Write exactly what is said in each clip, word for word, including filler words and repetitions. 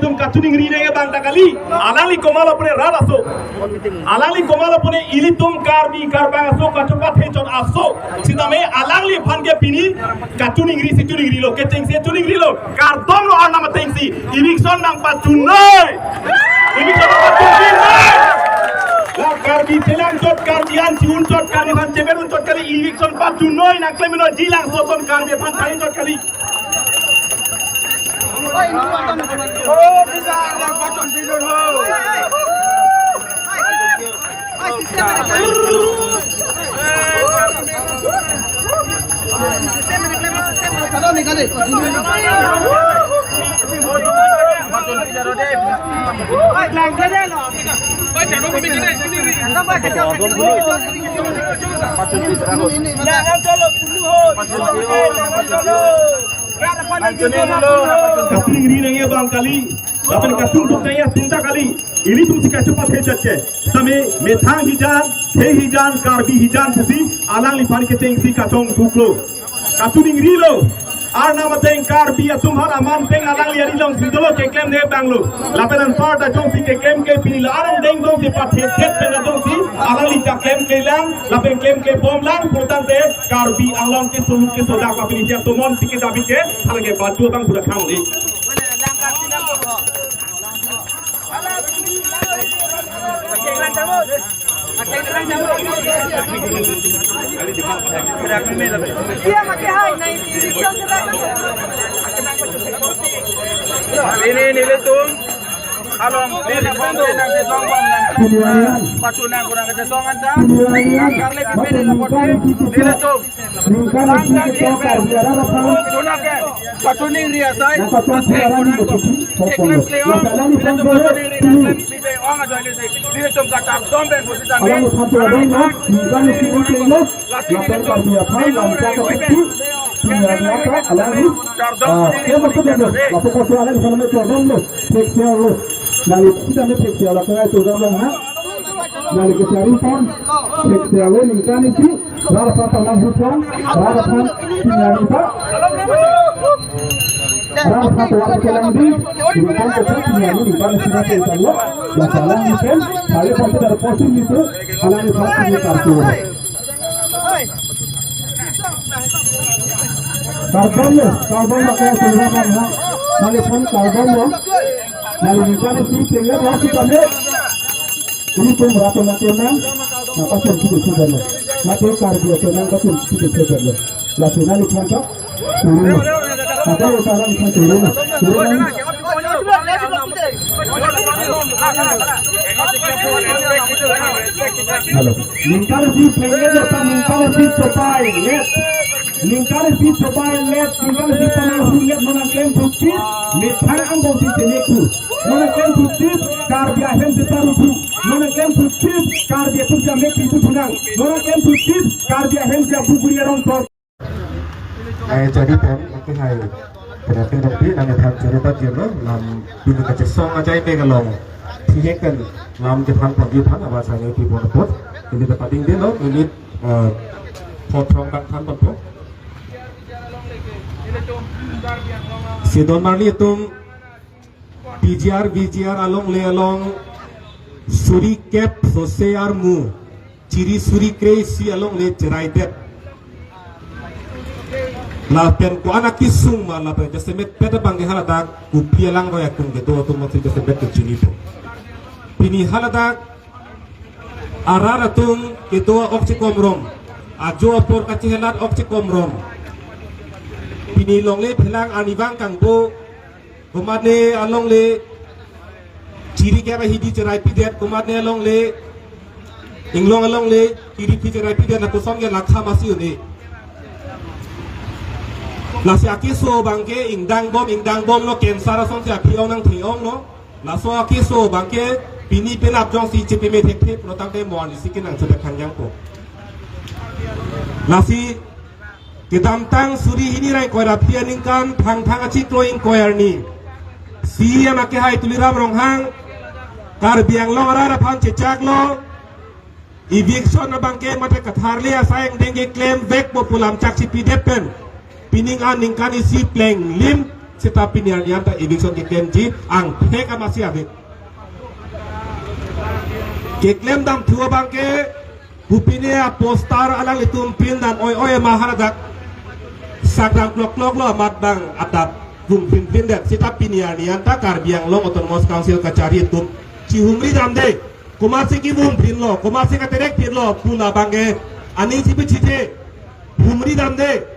Tum kachiningri nangji abang ta kali, alangli komatlo pune rat aso. Alangli komatlo pune ilitum Karbi Karbang aso kachepathe chot aso. Sitame alangliphan ke pini kachiningri si chiningrilo, kechengsi chiningrilo. Kardom lo arnam atengsi, eviction nangpachunoi. Eviction nangpachunoi. La Karbi chelang chot, Karbi an chi-un chot, Karbi aphan cheber un chot kali, eviction pachunoi nangklemnoi, jilang soton Karbi aphan thai chot kali. Kachiningri nangji abang kali, lapen kachingthum nangji atum ta kali. Ilitum si kachepathe chot ke. Sitame methang hijan, the hijan, Karbi hijan pusi alangliphan kechengsi kachongthuklo. Kachiningrilo. Arnam ateng Karbi atum aphan aman pen alangli ari alongsi dolo keklemde abang lo. Lapen anparta jongsi keklem ke pini la arong deng jongsi pathe det pen jongsi alangli ta klemklelang, lapen klemklebomlang pulotangte Karbi Anglong ke suluk ke sodak lapen isi atomon tiket abike halake badu abang budak khang li. Ini, ini, ilitum. Along, di depan di nang di song bom nang. Pachunang kurang ke song anta. Karle ke pede na pote. Ilitum. Ningkan isi ketok Karbi arat aphan. Chunang ke. Pachuningri asai. Nangpachun si aran ni betuki. Keklem kleon. Nasa alam ni ilitum pachuningri nang klem pide ong ajoine si. Ilitum kachardom pen pusi tame. Alam ni phan tu aran na. Ningkan isi ni ketok. Lapen Karbi aphan lam chaka tuki. Pini alam ni. Ah, ya maksud dia. Lapen Karbi alam ni phan me chardom lo. Thek sial lo. Nangli sitame thek sial lo. Kaya tu dam lo ha. Nangli kechari pon. Thek sial lo ningkan isi. Rat aphan pamang hutang, rat aphan pini an pa. Rat aphan tovar kelang di, ningkan kecil pini an ningkan sudah ke utang lo, ya salah ningkan, kali pasti dari posisi itu, anak ningkan pini kartu. Kardom lo, kardom lo kaya sudah mana, kali pun kardom lo. Nangli ningkan isi pengen masih kami. Ilitum rat atonang, nangpachun si desi dalo. Mate Karbi atonang pachun si desi dalo. Lasi nangliphan ta turun lo. Ada lo sekarang iphan turun lo. Turun lo. Halo. Ningkan isi pengen lo, ningkan isi sopai, yes. Ningkan isi sopai, yes. Ningkan isi panang hurlet, nonang klem bukti. Methang angbong si teneku. Nona klem putit Karbi ahem si parupu. Nona klem putit Karbi atum si amek pitu punang. Nona klem putit Karbi ahem si abu guri arong tor. Ai jadi pen, oke hai. Berarti nanti nang than churu bat jelo lam pinu kachesong ajai pe kalong. Thihek pen lam jephan pon jephan abang sangnya pi pon pot. Ini dapat ding delo, ini, eh, potong kan than pon pot. Sidon marli atum P G R, V G R alongle along suri kep sose armu, chiri suri kre-isi alongle cheraidet. Lapen ko-an akesung ma lapen jasemet pet abang ke haladak kopi alangroi akung kedo atum mati jasemet kechinipo. Pini haladak arat atum kedo ok chikomrom, ajo apor kachehelat ok chikomrom. Pini longle phelang arnivang kangbo, komatne alongle chiri kep ahidi cherai pidet, komatne alongle inglong alongle chiri pi cherai pidet, lapuson ke lakha masi une. Lasi akeso abang ke ingdang bom, ingdang bom lo, cancer asonsi aphi ong nangthe ong lo. Laso akeso abang ke pini penap jongsi chepeme thekthe pulotangte mo arnisi ke nangchepet khangjangpo. Lasi kedamtang suri hini ra ingkoi ra phli aningkan Thangthang achiklo ingkoi arni, C E M akehai Tuliram Ronghang Karbi Anglong arat aphan chechaklo, eviction abang ke mate katharle asai angdeng keklemvekpo pu lam chak chipidet pen pining an ningkan isi plenglim Seta pini arni anta eviction keklemji angthek amatsi ave. Keklem damthu abangke, pu pini aposter alanglitum pindam oi-oi ma haladak sakdam klok-klok lo amat bang adap vung pin pindet. Seta pini arni anta Karbi Anglong Autonomous Council kachari atum chihumri damde. Komatsi kevung pinlo, komatsi katerek pinlo pu labangke aning chipi chite. Humri damde.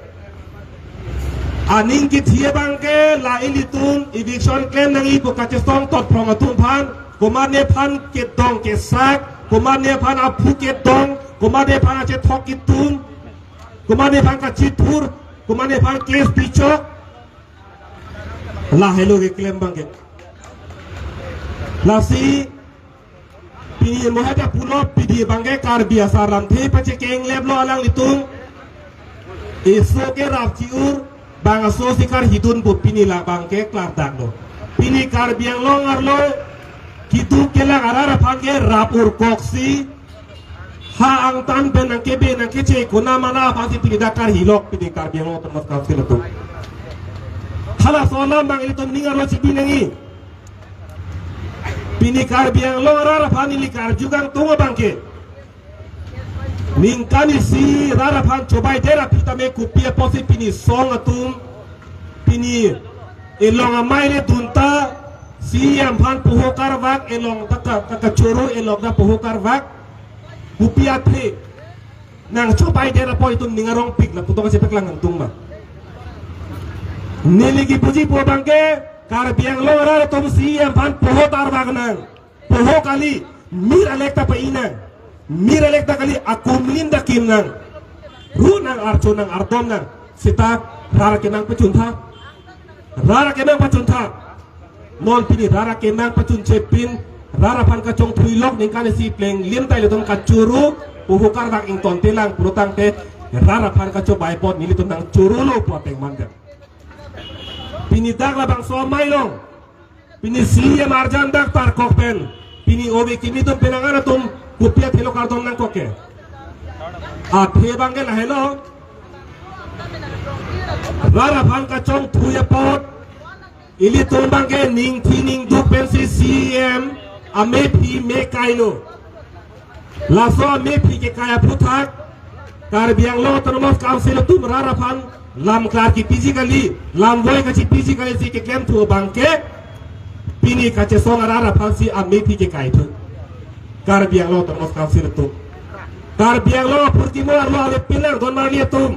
Aning kethe abangke la ilitum eviction klem nangji pu kachesong totphrong atum aphan, komatne aphan kedong kesak, komatne aphan aphu kedong, komatne aphan achethok ketum, komatne aphan kachithur, komatne aphan case pichok. Lahelo keklem abangke. Lasi pini moheta pulo pini abangke Karbi asar lamthe pachekeng leplo alanglitum. Eso ke rap chi-ur bang aso si karhidun pu pini labangke klardaklo. Pini Karbi Anglong arlo keduk kelang arat aphan ke rap urkoksi ha angtan pen nangkebe nangkeche kona mana aphansi pini dak karhilok pini Karbi Anglong Autonomous Council atum. Halaso alam bang ilitum ning arlo chipi nangji. Pini Karbi Anglong arat aphan ili karju kangtung abangke, ningkan isi rat aphan chobaidet aphi tame kopi apotsi pini song atum, pini elong amei le dunta, C E M aphan poho karvak, elong ta ka, ka, kachoro elong ta poho karvak, kopi athe nangchobaidet apot itum ning arongpik lapu tong kachepaklang kangtung ma. Neli kipuji pu abangke, Karbi Anglong arat atum C E M aphan poho tarvak nang. Poho kali, mir alek ta pa-i nang. Mir alek ta kali, akumlin ta kim nang. Ru nang, archo nang, ardom nang. Seta rat akemang pachuntha. Rat akemang pachuntha. Non pini rat akemang pachunche pin, rat aphan kachongthuilok ningkan isi plenglim ta ilitum kachoro, poho karvak ingtonte lang pulotangte, rat aphan kachobai apot nelitum nangchorolo pu ateng mandet. Pini dak labangso amei along, pini C E M arjan dak tarkok pen, pini ove kimi atum penang an atum kopi athe lo kardom nangkok ke. Athe abangke lahelo. Rat aphan kachongthui apot ilitum abangke ningthi ningduk pensi C E M amephi mekailo. Laso amephi kekai aphuthak Karbi Anglong Autonomous Council atum rat aphan lamklar kipiji kali, lamvoi kachipiji kali si keklemthu abangke, pini kachesong arat aphansi amephi kekaithu. Karbi Anglong Autonomous Council atum, Karbi Anglong aphurkimo arlo avepin lang don marli atum.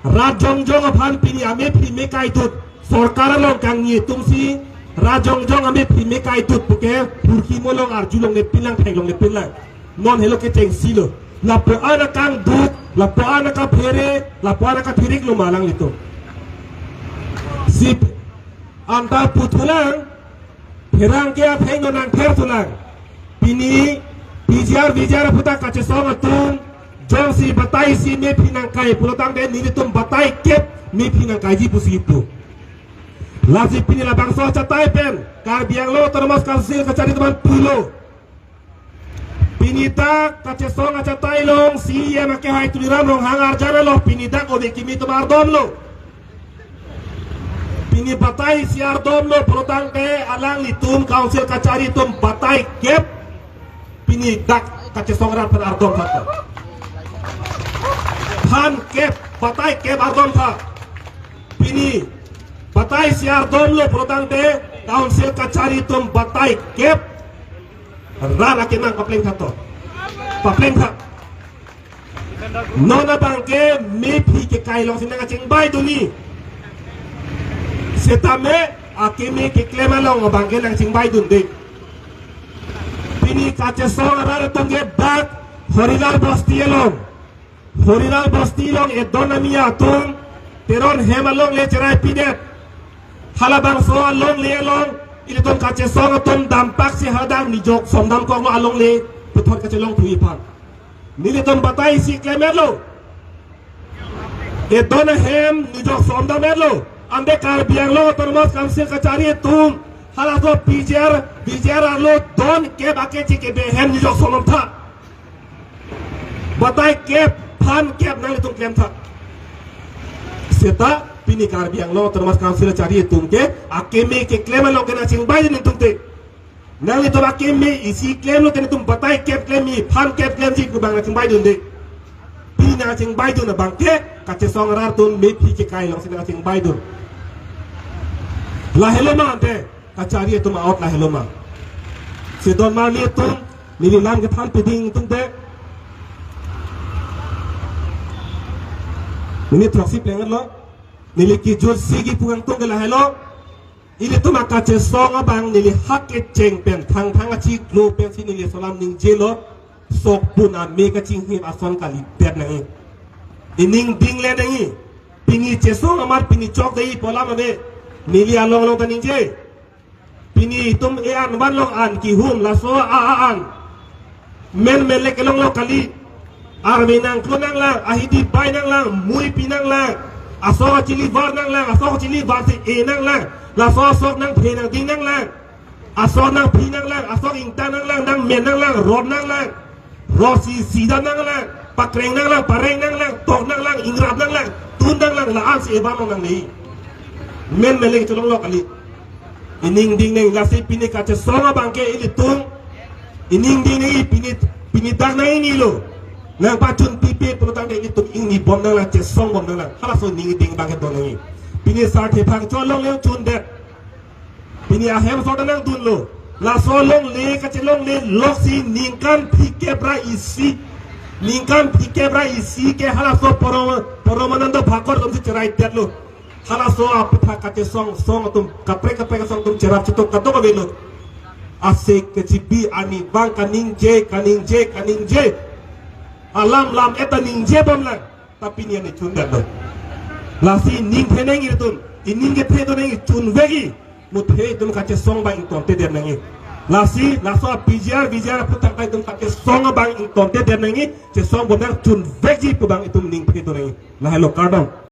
Rat jongjong aphan pini amephi mekaitut. Sorkar along kangni atumsi rat jongjong amephi mekaitut puke phurkimo along arjulongle pinlang, theklongle pinlang. Non helo kechengsi lo. Lapu-an akangduk, lapu-an akaphere, lapu-an akathirik lo ma alanglitum. Si anta puthulang, pherangke atheng non nangther thulang. Pini P G R, V G R aphuthak kachesong atum jongsi batai isi mephi nangkai pulotangte nelitum batai kep mephi nangkaiji pusi pu. Lasi pini labangso achatai pen Karbi Anglong Autonomous Council kachari atum aphan pulo. Pini dak kachesong achatai along C E M akehai Tuliram Ronghang arjan lo, pini dak ove kimi atum ardomlo. Pini batai isi ardomlo pulotangte alanglitum council kachari atum batai kep pini dak kachesong arat aphan ardomtha. Phan kep, batai kep ardomtha. Pini batai isi ardomlo pulotangte council kachari atum batai kep rat akemang paplengtha to. Paplengtha. Non abangke mephi kekai alongsi nangkachingbai dunji. Setame akeme keklem along abangke nangchingbai dunde. Pini kachesong arat atum ke dak Horilal Bosti along. Horilal Bosti along edon amiya atum Teron hem alongle cherai pidet. Halabangso alongle along ilitum kachesong atum dampaksi hadak nijok somdam konglo alongle puthot kachelongthuji aphan. Nelitum batai isi klemlo. Edon ahem nijok somdamlo. Ante Karbi Anglong Autonomous Council kachari atum halaso P G R, V G R arlo don kep akeche kebe hem nijok somdamtha. Batai kep, phan kep nanglitum klemtha. Seta Pini Karbi Anglong Autonomous Council achari atum ke akeme keklem along ke nangchingbai dun atum te. Nanglitum akeme isi klemlo te netum batai kep klem, iphan kep klemji pu abang nangchingbai dun de. Pini nangchingbai dun abang ke kachesong arat atum mephi kekai alongsi nangchingbai dun. Lahelo ma ante, kachari atum a-ot lahelo ma. Si don marli atum, neli lam kethan piding atum te. Neli throksi pleng lo. Neli kejut sigi pu kangtung ke lahelo. Ilitum akachesong abang neli hak kecheng pen thangthang achiklo pensi neli solam ningjelo. Sok pun ame kachinghip ason kalidet nangji. Ining dinglet nangji. Pini chesong amat pini chok dei pu alam ave. Neli along along ta ningje. Pini itum e-an vanlong an kihum laso a-a-an. Men melek kelong lo kali. Arve nangklo nanglang, ahidi bai nanglang, mui pi nanglang. Asok achili var nanglang, asok achili varsi e nanglang. Laso asok nangphe nangding nanglang. Asok nangphi nanglang, asok ingtang nanglang, nangmen nanglang, rot nanglang. Rotsi sida nanglang, pakreng nanglang, pareng nanglang, tok nanglang, ingrap nanglang, tun nanglang, la-ansi e vanlong nangne. Men melek cholong lo kali. Ining ding nangji lasi pini kachesong abang ke ilitum. Ining ding nangji pini, pini dak nangji lo. Nangpachun pipe pulotangte ilitum ingni bom nanglang, chesong bom nanglang. Halaso ining ding abang ke don nangji. Pini sarthe phang cholong le chundet. Pini ahem sota nangdunlo. Laso longle kachelongle loksi ningkan phlikep ra isi. Ningkan phlikep ra isi ke halaso Param-, Paramananda Bhakar atumsi cheraidetlo. Halaso aphuthak kachesong song atum kaprek kaprek song atum cherap chitok kadok avelo. Asek kechibi ani bang kaningje, kaningje, kaningje. Alam lam eta ningje bomlang. Tapi ni ani chundetlo. Lasi ningthe nangji atum. Ining kethe do nangji chunvekji. Muthe atum kachesong abang ingtontedet nangji. Lasi, laso a-P G R, V G R aphuthak ta itum kachesong abang ingtontedet nangji. Chesong bomlang chunvekji pu abang itum ningthe do nangji. Lahelo kardom.